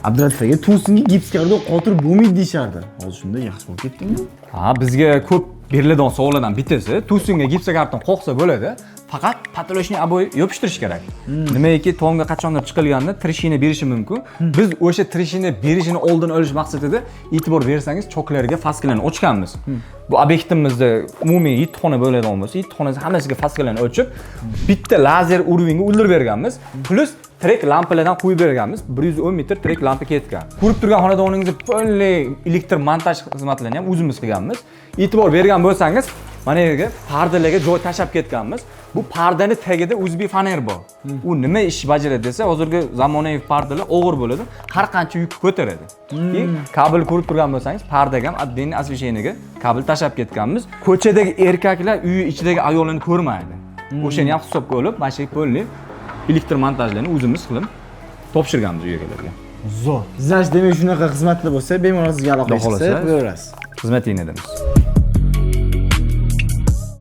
Abdulatif aka, to'singa gipskarton qotirib bo'lmaydi deyishardi. Hozir shunda yaxshi bo'lib ketdimi? Ha, bizga ko'p beriladigan savollardan bittasi: to'singa gipsokarton qoqsa bo'ladi, faqat потолочный обои yopishtirish kerak. Nimaki, tomga qachondir chiqilganda трещина berishi mumkin. Biz o'sha трещина berishini oldini olish maqsadida, e'tibor bersangiz, choklarga faskalarni ochganmiz. Bu obyektimizda umumiy yetti xona bo'ladigan bo'lsa, yetti xonasi hammasiga faskalarni ochib, bitta lazer уровень ga uldirib berganmiz. Плюс trek lampalardan qo'yib berganmiz. 110 metr trek lampa ketgan. Ko'rib turgan xonadoningizda полный elektr montaj xizmatlarini ham o'zimiz qilganmiz. E'tibor bergan bo'lsangiz, mana yerga pardalarga joy tashlab ketganmiz. Bu pardani tagida USB foner bor. U nima ish bajaradi desa, hozirgi zamonaviy pardalar og'ir bo'ladi, har qancha yuk ko'taradi. Keyin kabel ko'rib turgan bo'lsangiz, pardaga ham отдельный освещение ga kabel tashlab ketganmiz. Ko'chadagi erkaklar uyi ichidagi ayolini ko'rmaydi. O'shani ham hisobga olib, mana shu полный elektr montajlarni o'zimiz qilib topshirganmiz uy egalariga. Zo'r. Значит, demak, shunaqa xizmatlar bo'lsa, bemalol sizga aloqa Xudo chiqsa, xohlasa. beraverasiz. Xizmatingni edamiz.